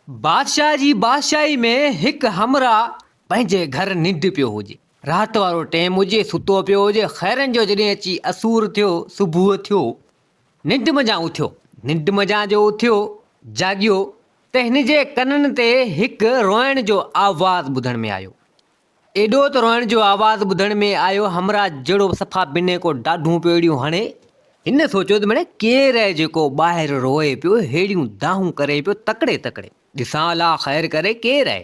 بادشاهه جي بادشاهي ۾ هڪ همراهه پنهنجي گهر ننڊ پيو هجي. رات وارو ٽيم هجي، ستو پيو هجي. خيرن جو جڏهن اچي اسور ٿيو، صبح ٿيو، ننڊ منجهان اٿيو. ننڊ منجهان جو اٿيو، جاڳيو ته هن جي ڪنن تي هڪ روئڻ جو آواز ٻڌڻ ۾ آيو. ايڏو ته روئڻ جو آواز ٻڌڻ ۾ آيو، همراهه جهڙو صفا بنهه ڪو ڏاڍون پيو اهڙيون هڻي. هن سوچيو ته مڙئي ڪير آهي جيڪو ٻاهر روئي پيو، ههڙيون دانهون ڪري پيو تڪڙي تڪڙي. ڏسان الله خير ڪري ڪير آهي.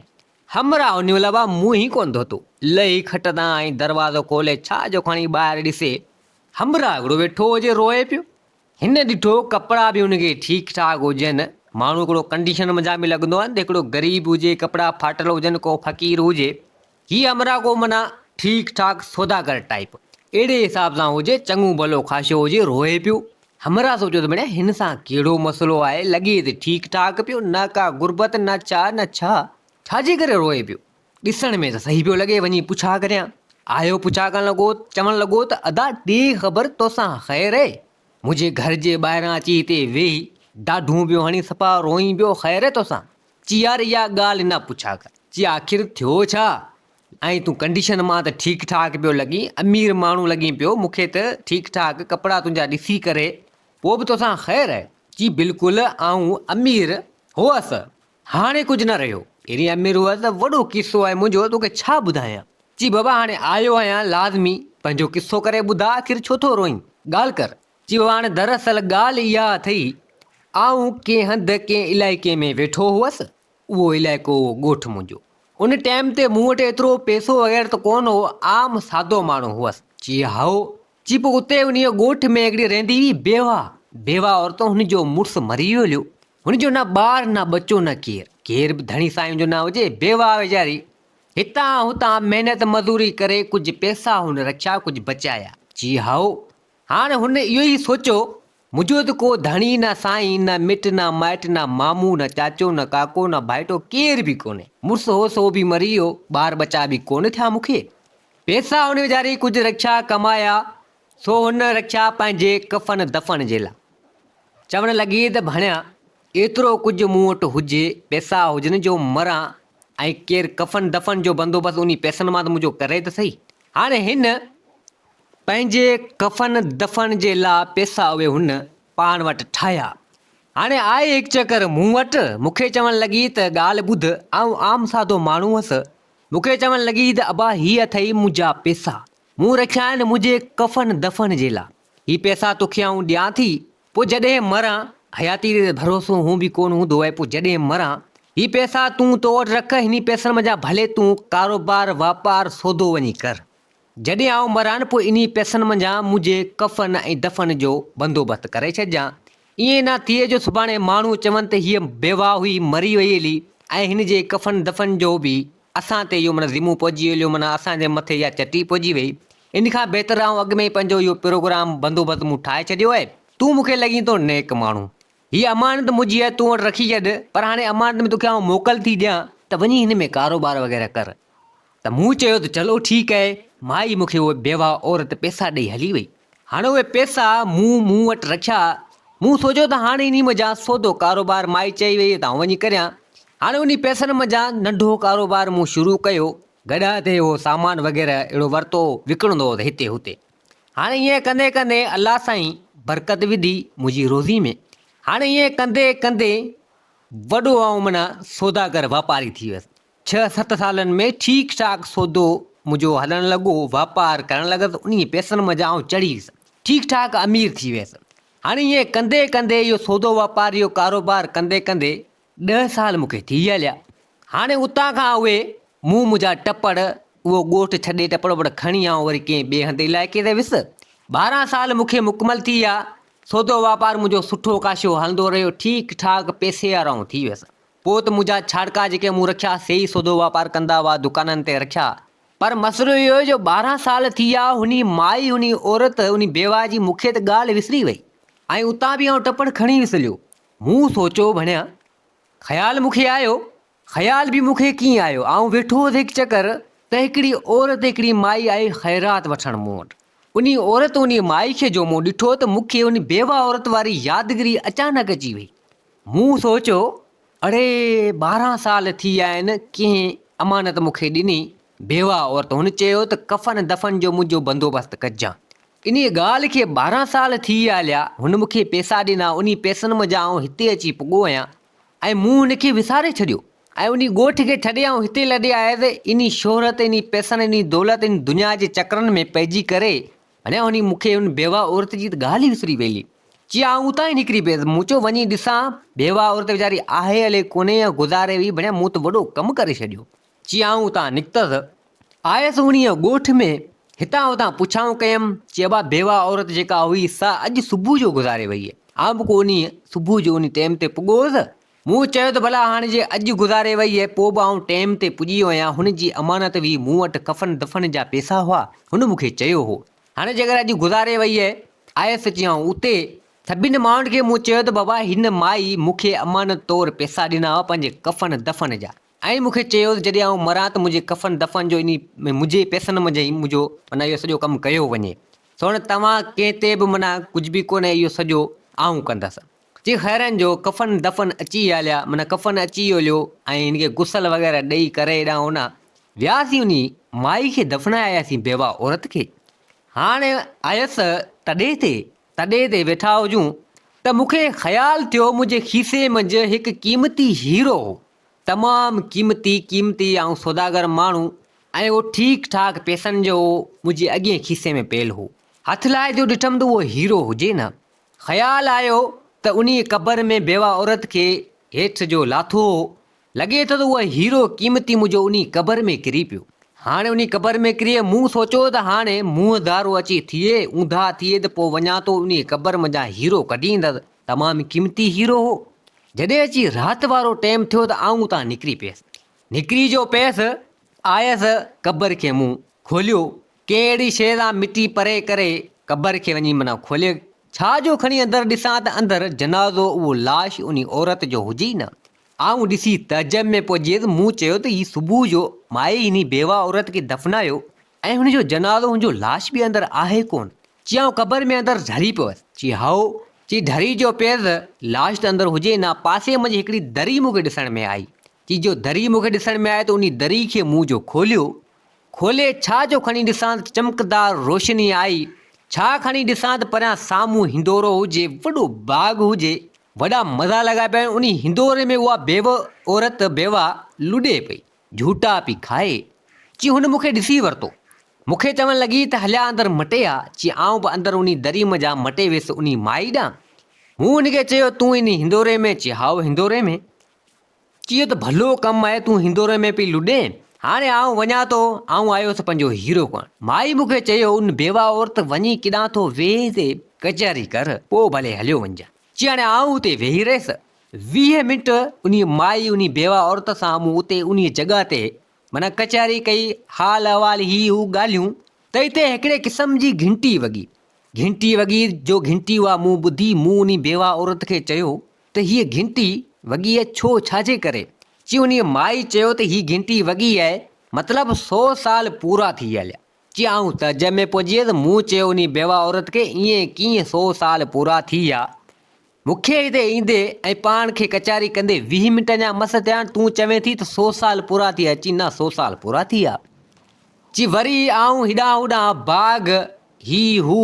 همراهه انهيء لوا منهن ئي ڪونه ڌوتو. لهي کٽ تان ۽ دروازو کولي ڇا جو کڻي ٻاهر ڏسي، همراهه هڪڙو ويٺو هجي روئي پيو. هن ڏٺو ڪپڙا به هن کي ٺيڪ ٺاڪ هجن، ماڻهو هڪڙو ڪنڊيشن منجهان به لڳندو آهي نه ته هڪڙو غريب هجي ڪپڙا ڦاٽل هجن ڪو فقير هجي، هي همراهه ڪو معنيٰ ٺيڪ ٺاڪ سوداگر ٽائيپ اهڙي حساب سان هجي، چڱو ڀلو خاشو هجي، روئي پيو. همراهه سوچيو ته مڙئي هن سان ڪهڙو مسئلو آهي، لڳي ته ٺيڪ ٺاڪ پيو، نه ڪا غربت نه ڇا نه ڇا، ڇاجي ڪري روئي پيو. ڏسڻ ۾ ته صحيح پيو لڳي، وڃي پڇا ڪريان. آيو پڇا ڪرڻ لڳو، چوڻ لڳو ته ادا ڏي خبر توسان خير اي؟ منهنجي گهر جي ٻاهران اچي هتي ويهي ڊاڍون پيو هڻين صفا روئين پيو خير اي توسان؟ چي يار اها ڳالهه نه پڇا ڪر. چي آخر ٿيو ڇا؟ ۽ تون ڪنڊيشن مان ته ٺيڪ ٺاڪ پيو لڳين، امير ماڻهو لڳين پيو، مون کي ته ٺيڪ ٺاڪ ڪپڙا تنهنجا ڏسي ڪري پوء به توسان خير اي؟ چي بلڪل آئون امير هئس هاڻي ڪجهه نه رهيو. پهرين امير هئس ته وڏو قصو آهي منهنجو توکي ڇا ٻڌايان. چي بابا هاڻي آيو آهيان لازمي پنهنجو قصو ڪري ٻڌاء آخر ڇو ٿو روئين ڳالهه ڪر. چي بابا هاڻي دراصل ڳالهه اها اٿئي آئون ڪنهن هنڌ ڪنهن علائقي ۾ ويٺو هئس اهو علائقو هو ڳوٺ منهنجو. ان ٽائيم تي مون وٽ ايترو پئسو وغيره ته ڪونه هو عام سادو ماڻهو هئس. چي هائو چي پوء اتي انهيء ڳوٺ ۾ هڪڙي رهندي هئي بيواهه، بيواهه عورت هن جو مڙس مري ويو هليو. هن جو نه ٻار نه ٻچو نه ڪير، ڪير به ڌڻي سائين جو نه هجي، بيواهه ويچاري هتان هتان محنت مزوري ڪري ڪجهه پئسا هن رکيا ڪجهه بچايا. چي هائو، هاڻ هن اهو ئي سوچيو، منهنجو ته ڪو ڌڻي نه سائين نه مٽ نه مائٽ نه مامو نه چاچو نه ڪاڪو نه ڀائٽو ڪير به ڪونهي. مڙس هو سو به مري ويو، ٻار ٻچا به ڪونه ٿيا مون کي. پئسا هن ويچاري ڪجهه رکيا ڪمايا، سو هن رکيا پنهنجي ڪفن دفن جي لاء. چوڻ لڳي ته ڀڻيا، ايترو ڪجهه مون وٽ هجي، پئسا هجن جو مران ۽ ڪير ڪفن دفن جو بندوبست انهي پئسن مان ته منهنجو ڪري ته سهي. هاڻي هن پنهنجي ڪفن دفن جي لاء پئسا اهي هن پاڻ وٽ ٺاهيا. هاڻي آئي هڪ چڪر مون وٽ، مون کي چوڻ لڳي ته ڳالهه ٻڌ، آئون عام سادو ماڻهو هئس، مون کي چوڻ لڳي ته ابا هي اٿئي منهنجا پئسا، مون رکيا آهن منهنجي ڪفن دفن جي لا. هي پئسا توکي آئون ڏيان ٿي، پوء جڏهن مران، حياتي تي ته ڀروسو هون به ڪونه هوندو آهي، پوء جڏهن مران، هي پئسا تون تو وٽ رک، هني پئسن منجهان ڀلي تون ڪاروبار واپار سودو وڃي ڪر. جڏهن آئون مران پوء انهي پئسن منجهان منهنجي ڪفن ۽ دفن جو بندوبست ڪري ڇڏجان. ائين نه ٿئي جو سڀاڻي ماڻهو چون ته هيء بيواهه هئي مري وئي هلي ۽ هن جي ڪفن دفن جو به اسان تي اهو معنيٰ ذمو پئجي ويو معنيٰ اسان جي مٿي اها چٽي پئجي وئي. ان کان بهتر آئون اڳ ۾ ئي پنهنجو اهو پروگرام بندوبست مون ٺاهي ڇڏيو آهي. تون مون کي لڳين ٿو نيڪ ماڻهو. هيء امانت منهنجي آهي تون وٽ رکي ڇڏ پر هاڻي امانت ۾ توکي آئون موڪل ٿي ڏيان ته وڃي هن ۾ ڪاروبار وغيره ڪر. ته مون چيو ته چلو ٺيڪ آهي. مائي مون کي اهي بيواهه عورت پئسا ڏئي هلي وئي. هاڻي اهي پئسا مون مون وٽ رکيا. مون سوچيو ته هاڻي انهي منجهان سودو ڪاروبار مائي چئي وئي ته آئون وڃي ڪريان. هاڻي انهي پئسن منجهان ننڍو ڪاروبار مون شروع ڪيو. گڏهه تي اهو سامان وغيره اهڙو ورتو وڪڻندو هوس هتي هتي. هاڻي ائين ڪندي ڪندي الله سائين برڪت وڌي منهنجي روزي ۾. هاڻي ائين ڪندي ڪندي وڏو آئون معنيٰ سوداگر واپاري ٿي ويس. ڇهه ست سالن ۾ ٺيڪ ٺاڪ سودو منهنجو هلڻ لڳو، واپار ڪرڻ لڳس، انهيء پئسن منجهان آئون چڙهي ويس، ٺيڪ ٺاڪ امير ٿي ويس. هاڻي ائين ڪندي ڪندي اهو سودو واپار اهو ڪاروبار ڪندي ڪندي ڏهه سال مون کي ٿي هليا. هاڻي اتان کان اهي مون منهنجا ٽپڙ اهو ڳوٺ ڇڏي ٽپڙ وپڙ کڻي آئون وري ڪنهن ٻئي هنڌ علائقي تي ويس. 12 سال مون کي مڪمل ٿي ويا، سودو واپار منهنجو سٺو ڪاشو هلندو رهيو، ٺيڪ ٺاڪ پئسي وارو آئون ٿي ويس. پوء ته منهنجا ڇاڙڪا جيڪي مون رکيا سي ئي سودو واپار ڪندا هئا دڪانن تي رکيا. پر مسئلو اهو جو 12 سال ٿي ويا انهي مائي انهي عورت انهي بيواهه جي مون کي ته ڳالهه وسري وئي ۽ اتان به آئون ٽپڙ کڻي ويس هليو. مون سوچيو ڀڻيا خيال مون کي آيو. خيال به مون کي ڪيئن آيو آئون ويٺو هوس هڪ چڪر ته هڪڙي عورت هڪڙي مائي آئي خيرات وٺڻ مون وٽ. انهي عورت انهي مائي کي جو مون ڏٺو ته مون کي انهي بيواهه عورت واري يادگيري اچانڪ اچي وئي. مون سوچيو، اڙي 12 سال ٿي ويا آهن ڪنهن امانت مون کي ڏني بيواهه عورت هن چيو ته ڪفن دفن جو منهنجو بندوبست ڪجان. انهيء ڳالهه کي 12 سال ٿي ويا هليا، هن مون کي پئسا ڏنا، انهي پئسن منجهان آئون هتي اچي پڳو آهيان ۽ مون هن کي وساري ڇڏيو ۽ انهي ڳوٺ کي ڇڏي آئون هتي لڏي آيس، انهي شهرت، انهي پئسن، انهي دولت، انهي دنيا جي چڪرن ۾ پئجي ڪري اڃا هني مون کي ان بيواهه عورت جي ته ڳالهه ئي وسري ويئي. چي آئون اتان ئي نڪري پيس. مون چيو وڃي ڏسان بيواهه عورت ويچاري آهي الئي ڪونهي يا گذاري وئي ڀڻيا مون ته وڏو ڪم ڪري ڇڏيو. چي آئون اتان نڪتس. آيس انهيء ڳوٺ ۾. هتان هتان پڇائون ڪيم. چي ابا بيواهه عورت جيڪا هئي سا اڄ صبح جو گذاري وئي. آئون به ڪو انهيء صبح جو انهي ٽيم تي پڳو هوس. مون چيو ته ڀلا هاڻي جي اڄ گذاري وئي آهي پوء به آئون ٽيم تي پڄي ويو آهيان، هن جي امانت هئي، مون وٽ ڪفن دفن جا پيسا هئا، هن مون کي چيو هو. هاڻي جيڪر اڄ گذاري وئي آهي، آيس چيائون اتي سڀني ماڻهن کي مون چيو ته بابا هن مائي مون کي امانت طور پيسا ڏنا هئا پنهنجي ڪفن دفن جا ۽ مون کي چيو ته جڏهن آئون مران ته منهنجي ڪفن دفن جو انهي منهنجي پيسن منجهه ئي منهنجو معنيٰ اهو سڄو ڪم ڪيو وڃي سو هاڻي توهان ڪنهن تي به معنيٰ ڪجهه به ڪونهي اهو سڄو آئون ڪندس. چي خيرن جو ڪفن دفن اچي هليا معنيٰ ڪفن اچي هليو ۽ هن کي غسل وغيره ڏئي ڪري هيڏانهن هوڏانهن وياسين انهي مائي کي دفنائي آياسين بيواهه عورت کي هاڻي آيس تڏي تي تڏي تي ويٺا هجون ته مون کي خيال ٿيو منهنجي کيسي منجهه هڪ قيمتي هيرو هو تمام قيمتي قيمتي آئون سوداگر ماڻهو ۽ اهو ٺيڪ ٺاڪ پئسن جو هو منهنجي اڳئين کيسي ۾ پيل هو هٿ لائي جو ڏٺم ته اهو هيرو هجي نه خيال آيو ته انهيء قبر ۾ بيوه عورت کي هيٺ جو لاٿو هو، لڳي ٿو ته اهو هيرو قيمتي منهنجو انهيء قبر ۾ ڪري پيو. هاڻي انهيء قبر ۾ ڪري مون سوچيو ته هاڻي منهن ڌارو اچي ٿئي، اونداهه ٿئي ته پوء وڃان ٿو انهيء قبر منجهان هيرو ڪڍي ايندس. تمام قيمتي هيرو هو. جڏهن اچي رات وارو ٽيم ٿيو ته آئون اتان نڪري پيس. نڪري جو پيس، آيس قبر کي مون کوليو، ڪنهن اهڙي شيء سان مٽي پري ڪري قبر کي وڃي معنيٰ کولي، ڇا جو کڻي اندر ڏسان ته اندر جنازو اهو لاش انهي عورت جو هجي ئي نه. آئون ڏسي تعجب ۾ پئجيس، مون چيو ته هي صبح جو مائي انهي بيواهه عورت کي دفنايو ۽ هن جو جنازو هن جو لاش به اندر آهي ڪونه. چي آئون قبر ۾ اندر ڍري پيس. چي هائو. چي ڍري جو پيس، لاش ته اندر هجي نه، پاسي منجهه هڪڙي دري مون کي ڏسڻ ۾ آئي. چي جو دري مون کي ڏسڻ ۾ آئي ته انهي دري کي مون جو کوليو، کولي ڇا جو کڻي ڏسان ته چمڪدار روشني آئي، ڇا کڻي ڏسان ته پريان سامهون هندورو هجي، وڏو باغ هجي، وڏا مزا لڳا پيا آهن، انهي هندوري ۾ اها بيوه عورت بيوه لڏي پئي، جهوٽا پئي کائي، چي هن مون کي ڏسي ورتو، مون کي چوڻ لڳي ته هليا اندر مٽي آ، چي آئون به اندر انهي دري منجهان مٽي ويس انهي مائي ڏانهن، مون هن کي چيو تون انهي هندوري ۾، چي هائو هندوري ۾. چيو ته ڀلو ڪم آهي تون هندوري ۾ پئي لڏين، هاڻي آئون وڃان ٿو، آئون آيو هوس پنهنجو هيرو ڪرڻ. مائي مون کي چيو ان بيواهه عورت وڃي ڪيڏانهن ٿو ويهي تي ڪچهري ڪر، پوء ڀلي هليو وڃجان. چي هاڻي آئون اتي ويهي رهيس. 20 منٽ انهيء مائي انهي بيواهه عورت سان مون اتي انهيء جڳهه تي معنيٰ ڪچهري ڪئي، حال احوال هي هو ڳالهيون ته اتي هڪڙي قسم جي گهنٽي وڳي. گهنٽي وڳي جو گهنٽي اها مون ٻڌي، مون انهي بيواهه عورت کي چيو ته هيء گهنٽي وڳي آهي ڇو ڇا جي ڪري؟ چي انهيء مائي چيو ته هي گهنٽي وڳي آهي مطلب سو سال پورا ٿي هليا. چي آئون تعجب ۾ پئجي ويس، مون چيو انهيء بيواهه عورت کي ائين ڪيئن سو سال پورا ٿي ويا؟ مون کي هتي ايندي ۽ پاڻ کي ڪچهري ڪندي 20 منٽ اڃا مس ٿيا آهن، تون چوين ٿي ته سو سال پورا ٿي ويا؟ چي نه سو سال پورا ٿي ويا. چي وري آئون هيڏانهن هوڏانهن باغ هي هو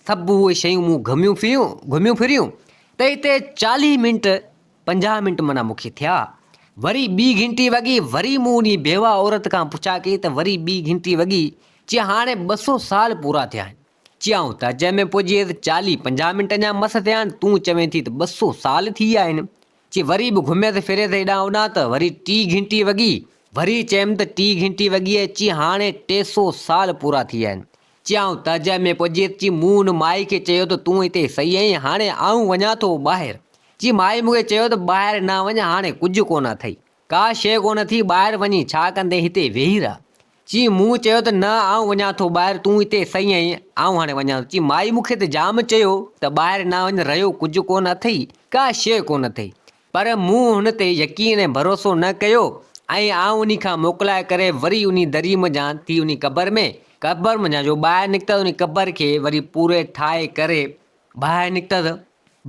سڀ اهي شيون مون گهميون ڦريون گهميون ڦريون ته هتي 40 منٽ 50 منٽ معنيٰ مون کي ٿيا. وري ٻي گهنٽي وڳي وري مون انهي بيواهه عورت کان پڇا ڪئي ته وري ٻي گهنٽي وڳي چي هاڻي 200 سال پورا ٿيا آهن. چي آئون تعجب ۾ پئجي ويس 40 50 منٽ اڃا مس ٿيا آهن تون چوين ٿي ته 200 سال ٿي ويا آهن. چي وري به گهميس ڦريس هيڏانهن هوڏانهن ته وري ٽي گهنٽي وڳي. وري چيم ته ٽي گهنٽي وڳي آهي چي هاڻي 300 سال پورا ٿي ويا آهن. چي آئون تعجب ۾ پئجي ويس چي مون ان مائي کي چيو ته تون هتي صحيح آهين هاڻي آئون وڃان ٿو ٻاهر. چي مائي مون کي چيو ته ٻاهر نه وڃ هاڻي ڪجهه ڪونه اٿئي. ڪا شيء ڪونه ٿي ٻاهر وڃي ڇا ڪندين هتي ويهي رهه. چي مون چيو ته نه آئون وڃان ٿو ٻاهر تون هتي صحيح آهين آئون هاڻي وڃان ٿو. چي مائي مون کي ته جام چيو ته ٻاهر نه وڃ رهيو ڪجهه ڪونه اٿئي ڪا شيء ڪونه اٿئي. پر مون هن تي يقين ۽ ڀروسو نه ڪيو ۽ آئون انهي کان موڪلائي ڪري وري انهي دري منجهان ٿي انهي قبر ۾ قبر منجهان جو ٻاهر نڪتس انهي قبر کي وري پوري ٺاهي ڪري ٻاهر نڪتس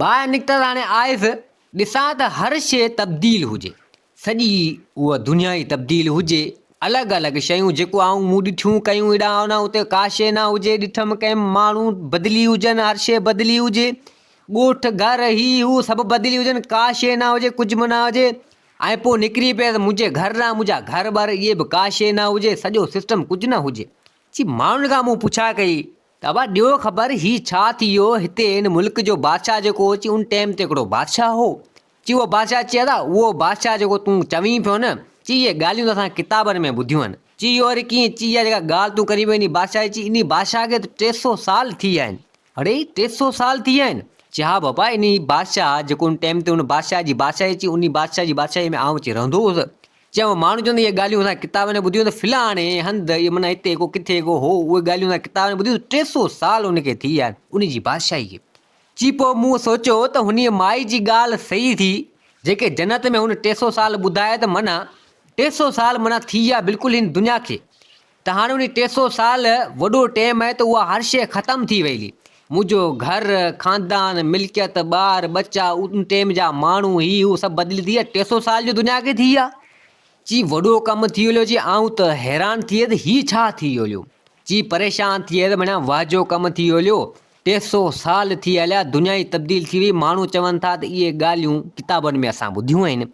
ٻاهر نڪتس هاڻي آيس. ڏسان ته هر شيء تبديل هجي، سڄي اها دنيا ئي تبديل هجي، الڳ الڳ شيون جيڪو آئون مون ڏٺيون ڪيون هيڏانهن هوڏانهن اتي ڪا شيء نه هجي، ڏٺم ڪيم ماڻهو بدلي هجن، هر شيء بدلي هجي، ڳوٺ گهر هي هو سڀ بدلي هجن، ڪا شيء نه هجي، ڪجهه به نه هجي ۽ پوء نڪري پيس منهنجي گهر ڏانهن، منهنجا گهر ٻر اهي به ڪا شيء نه هجي، سڄو سسٽم ڪجهه نه هجي. چي ماڻهن کان مون پڇا ڪئي ته ابا ڏيو خبر هي ڇا ٿي ويو هتي هن ملڪ جو بادشاهه جيڪو هو چي ان ٽيم تي هڪڙو بادشاهه هو چي اهو بادشاهه چي ادا اهو بادشاهه جيڪو تون چوين پيو نه چي اهي ڳالهيون ته اسان ڪتابن ۾ ٻڌيون آهن چي اهو وري ڪيئن چي اها جيڪا ڳالهه تون ڪرين پيو انهي بادشاهه جي چي انهي بادشاهه کي ته 300 سال ٿي ويا آهن اڙي 300 سال ٿي ويا آهن چي ها بابا انهي بادشاهه جيڪو ان ٽيم تي ان بادشاهه جي بادشاهي چي انهي بادشاهه جي بادشاهي ۾ آئون اچي رهندو هوس چيو ماڻهو چون ته اهي ڳالهيون اسان ڪتابن ۾ ٻڌيون ته فلاڻي هنڌ اهي معنيٰ هتي ڪو ڪٿي ڪو هو اهي ڳالهيون اسان ڪتابن ۾ ٻڌيون ته 300 سال ان کي ٿي ويا آهن ان جي بادشاهي کي. چي پوء مون سوچيو ته هنيء مائي جي ڳالهه صحيح ٿي جيڪي جنت ۾ هن 300 سال ٻڌايا ته معنيٰ 300 سال معنيٰ ٿي ويا بلڪل هن دنيا کي ته هاڻي انهي 300 سال وڏو ٽيم آهي ته اها هر شيء ختم ٿي ويلي. منهنجو گهر، خاندان، ملڪيت، ٻار ٻچا، ان ٽيم جا ماڻهو، هي هو سڀ بدلي ٿي ويا. 300 سال جو دنيا کي ٿي ويا. چي وڏو ڪم ٿي ويو چي آئون ته حيران ٿي ويس هي ڇا ٿي ويو. چي پريشان ٿي ويس معنيٰ واهه جو ڪم ٿي ويو. 300 سال ٿي هليا دنيا ئي تبديل ٿي وئي. ماڻهو چون ٿا ته اهي ڳالهيون ڪتابن ۾ اسان ٻڌيون آهن.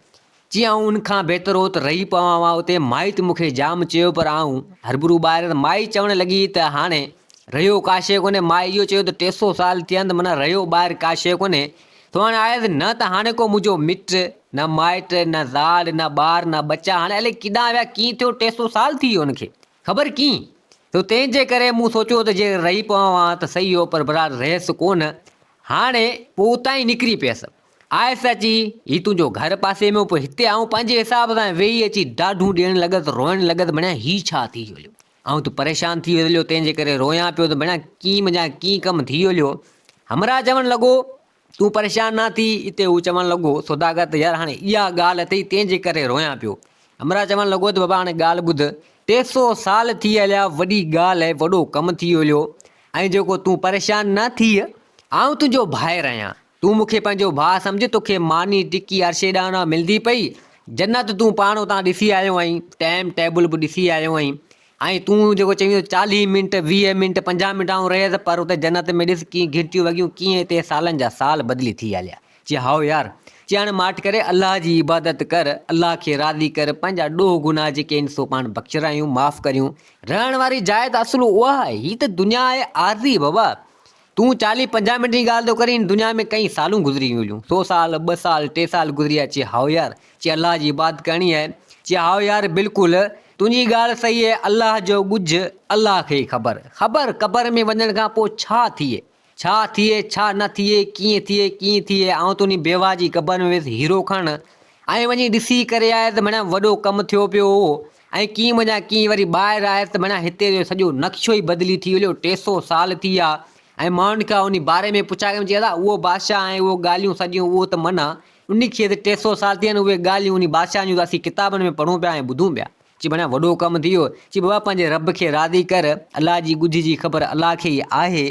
چي آئون ان کان بهتر هو ته رهي پوان ها اتي. مائي ته مون کي جام چيو پر آئون هربرو ٻاهر هيس. مائي چوڻ لڳي ته هاڻي رهيو ڪا شيء ڪونهي. مائي اهو چيو ته 300 سال ٿيا آهن ته معنيٰ رهيو ٻاهر ڪا شيء ڪونهي. سو هاڻي آيس نه ته هاڻي ڪو منهنجو مٽ، نه مائٽ، نه زال، نه ٻار، نه ٻچا هاڻي الائي ڪيڏانهن ويا ڪيئن ٿيو 300 سال ٿي ويو ان کي خبر ڪيئن ٿيو تنهن جي ڪري مون سوچيو ته جي رهي پوان ها ته صحيح هو پر برحال رهيس ڪونه. هاڻي پوء اتان ئي نڪري پيس. آيس اچي، هي تنهنجو گهر پاسي ۾ هو، پوء هتي آئون پنهنجي حساب سان ويهي اچي ڊاڍون ڏيڻ لڳس، روئڻ لڳس، ڀڻيا هي ڇا ٿي ويو؟ آئون ته پريشان ٿي ويس تنهن جي ڪري روئان پيو ته ڀڻيا ڪيئن منجهان ڪيئن ڪم ٿي ويو؟ همراهه چوڻ لڳو، تون پريشان نه ٿي، اتي هو چوڻ لڳو، سوداگر ته يار هاڻي اها ڳالهه اٿئي تنهن جي ڪري روئان پيو. همراهه چوڻ لڳو ته بابا هاڻي ڳالهه ٻڌ، 300 سال ٿي هليا، وڏي ڳالهه آهي، وڏو ڪم ٿي ويو ۽ جيڪو تون پريشان نه ٿيء، آئون تنهنجو ڀائر آهيان، تون مون کي پنهنجو ڀاء سمجهه، توکي ماني ٽڪي هر شيء ڏانهن ملندي پئي، جنت تون پاڻ اتان ڏسي آيو آهين، ٽائيم ٽيبل به ڏسي آيو آهين ۽ تون جيڪو چوين ٿو 40 منٽ، 20 منٽ، 50 منٽ آئون رهيس پر اتي جنت ۾ ڏس ڪيئن گهنٽيون وڳيون، ڪيئن اتي سالن جا سال بدلي ٿي هليا. چي هائو يار! چي هاڻي ماٺ ڪري الله جي عبادت ڪر، الله کي راضي ڪر، پنهنجا ڏوهه گناهه جيڪي آهن سو پاڻ بخشرايون، معاف ڪريون. رهڻ واري جاء ته اصل اها آهي، هي ته دنيا آهي عارضي بابا، تون 40 50 منٽ جي ڳالهه ٿو ڪرين، هن دنيا ۾ ڪئين سالون گذري ويون، سو سال، ٻه سال، ٽي سال گذري ويا، چي هائو يار، چي الله جي عبادت ڪرڻي آهي، چي هائو يار بلڪل تنهنجي ڳالهه صحيح آهي، الله جو ڳجهه الله کي ئي خبر، خبر قبر ۾ وڃڻ کان پوء ڇا ٿئي، ڇا ٿئي، ڇا نه ٿئي، ڪيئن ٿئي، ڪيئن ٿئي، آئون ته انهي بيواهه جي قبر ۾ ويس هيرو کڻڻ ۽ وڃي ڏسي ڪري آيس ته معنيٰ وڏو ڪم ٿيو پيو هو ۽ ڪيئن وڃان ڪيئن وري ٻاهر آيس ته معنيٰ هتي جو سڄو نقشو ئي بدلي ٿي ويو 300 سال ٿي ويا ۽ ماڻهن کان انهي باري ۾ پڇا ڪيم چي ادا اهو بادشاهه ۽ اهو ڳالهيون سڄيون اهو ته معنيٰ انهي کي ته 300 سال ٿي ويا آهن اهي ڳالهيون انهي بادشاهه جون ته اسين ڪتابن ۾ پڙهون پيا ۽ ٻڌون پيا. چي معنيٰ وڏو ڪم ٿي ويو. چي بابا پنهنجي رب کي راضي ڪر، الله جي ڳجهه جي خبر الله کي ئي آهي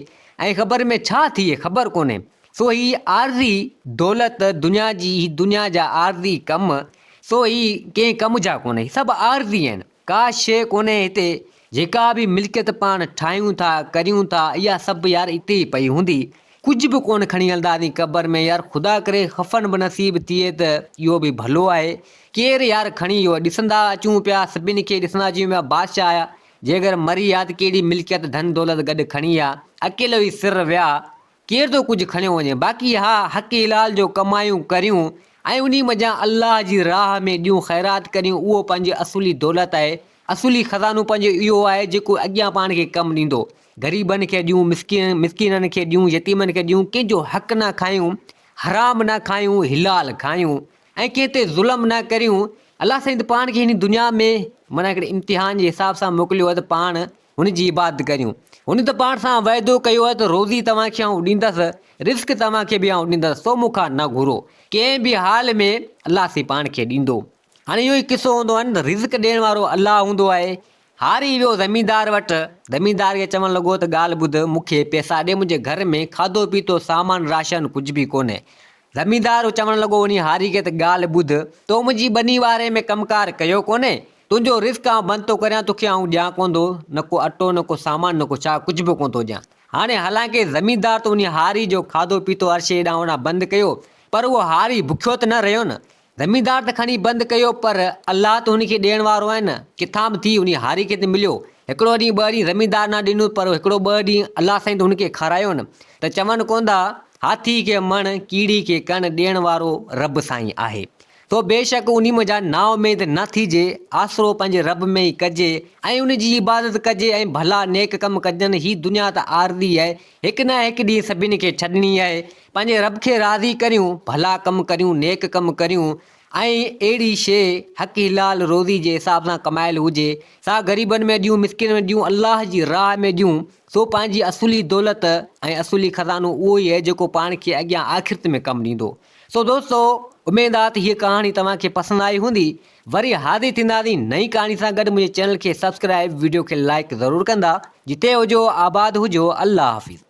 ۽ خبر ۾ ڇا ٿئي خبر ڪونهي. سو هي عارضي دولت دنيا جي هي دنيا جا عارضي ڪم سو هي ڪنهن ڪم جا ڪونهي هي سڀ عارضي آهن ڪا شيء ڪونهي هتي جيڪا به ملڪيت پاڻ ٺاهيون ٿا ڪريون ٿا اها سڀ يار اتي ئي پئي هوندي ڪجهه به ڪونه کڻي هلنداسين قبر ۾ يار خدا ڪري خفن به نصيب ٿئي ته اهو به ڀلو آهي ڪير يار کڻي اهو ڏسندا اچون پيا سڀني کي ڏسندا اچون پيا بادشاهه آيا جيڪر مري ها ته ڪهڙي ملڪيت ڌن دولت گڏ کڻي ها اڪيلو ئي سر ويا ڪير ٿو ڪجهه کڻيو وڃي باقي ها حق حلال جو ڪمايون ڪريون ۽ انهي منجهان الله جي راهه ۾ ڏيون خيرات ڪريون اهو پنهنجي اصلي دولت آهي اصلي خزانو پنهنجو اهو آهي جيڪو اڳيان پاڻ کي ڪم ڏيندو غريبن کي ڏيون مسڪينن کي ڏيون يتيمن کي ڏيون ڪنهن جو حق نه کايون حرام نه کايون حلال کايون ۽ ڪنهن تي ظلم نه ڪريون الله سائين ته پاڻ کي هن دنيا ۾ معنيٰ هڪڙي امتحان جي حساب سان موڪليو آهي ته پاڻ هن جي عبادت ڪريون. هن ته پاڻ سان وعدو ڪيو آهي ته روزي توهان کي آئون ڏيندس، رزق توهان کي به آئون ڏيندس، سو مون کان نه گهرو. ڪنهن به حال ۾ الله سائين پاڻ کي ڏيندو. هاڻي اهو ئي قصو هوندو آهي نه ته رزق ڏيڻ وارو الله هوندو آهي. هاري ويو زميندار وٽ، زميندار کي چوڻ لڳو ته ڳالهه ٻڌ، مون کي پئسا ڏي، منهنجي گهر ۾ کاڌو پيتو، سامان راشن ڪجهه به ڪونهي. زميندار چوڻ لڳو انهي هاري کي ته ڳالهه ٻڌ، تو منهنجي ٻني واري ۾ ڪم ڪار ڪيو ڪونهي، تنهنجو رزق آئون بند ٿو ڪريان، توکي آئون ڏيان ڪونه ٿو، نه ڪو اٽو نه ڪو سامان نه ڪو ڇا، ڪجهه به ڪونه ٿو ڏيان. هاڻي حالانڪه زميندار ته انهي هاري جو کاڌو پيتو هر شيء هيڏانهن هوڏانهن بند ڪيو، پر اهو هاري بکيو ته نه رهيو نه. زميندار ته کڻي بند ڪيو پر الله ته هن کي ڏيڻ وارو آهي نه، ڪٿان به ٿي انهي هاري کي ته مليو. هڪڙو ڏينهن ٻه ڏينهن زميندار نه ڏنو پر هڪڙو ٻه ڏينهن الله سائين ته هن کي کارايو نه. ته چون ڪونه ٿا، هاٿي کي مڻ، ڪيڙي کي ڪڻ ڏيڻ وارو رب سائين آهي. سو بيشڪ انهي منجهان نااميد نه ٿيجي، آسرو پنهنجي رب ۾ ئي ڪجي ۽ ان جي عبادت ڪجي ۽ ڀلا نيڪ ڪم ڪجن، هي دنيا ته عارضي آهي، هڪ نه هڪ ڏينهن سڀني کي ڇڏڻي آهي، پنهنجي رب کي راضي ڪريون، ڀلا ڪم ڪريون، نيڪ ڪم ڪريون ۽ اهڙي شيء حق حلال روزي جي حساب سان ڪمايل هجي، سا غريبن ۾ ڏيون، مسڪينن ۾ ڏيون، الله جي راهه ۾ ڏيون، سو پنهنجي اصلي دولت ۽ اصلي خزانو اهو ئي آهي جيڪو پاڻ کي اڳيان آخرت ۾ ڪم ڏيندو. سو دوستو اميد آ ته هيء ڪهاڻي توهان کي پسند آئي هوندي. وري حاضر ٿينداسين نئين ڪهاڻي سان گڏ منهنجي چينل کي سبسڪرائب وڊيو کي لائيڪ ضرور ڪندا. جتي هجو آباد هجو الله حافظ.